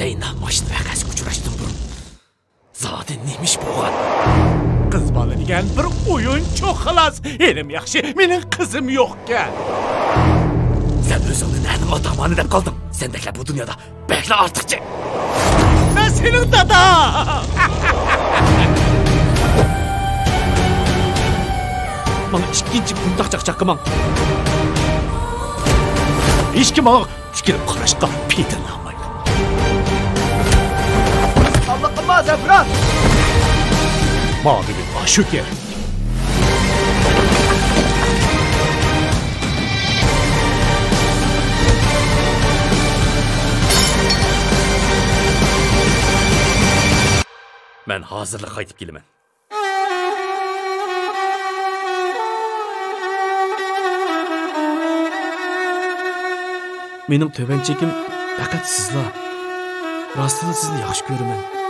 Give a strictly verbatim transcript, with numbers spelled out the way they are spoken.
ئەينا ماشىنا ۋەقەسىگە ئۇچراشتىن بۇرۇن زادى نېمە ئىش بولغان؟ قىز بالا دېگەن بىر ئويۇنچۇق خالاس. ھېلىمۇ ياخشى، مېنىڭ قىزىم يوقكەن. سەن ئۆزۈڭنى نەنىڭ ئاتا-ئانىنى دەپ قالدىڭ؟ سەندەكلەر بۇ دۇنيادا بەكلا ئارتۇقچى. مەن سېنىڭ داداڭ. ماڭا ئىككىنچى بۇنداق چاقچاق قىلماڭ. ھېچكىم ماڭا تىكىلىپ قاراشقا پېتىنالمايدۇ. ئاللا قىلما، زەفران! ماڭا بۈگۈن ئاشۇ كېرەك. مەن ھازىرلا قايتىپ كېلىمەن. مېنىڭ تۆۋەن چېكىم پەقەت سىزلا. راستلا سىزنى ياخشى كۆرىمەن.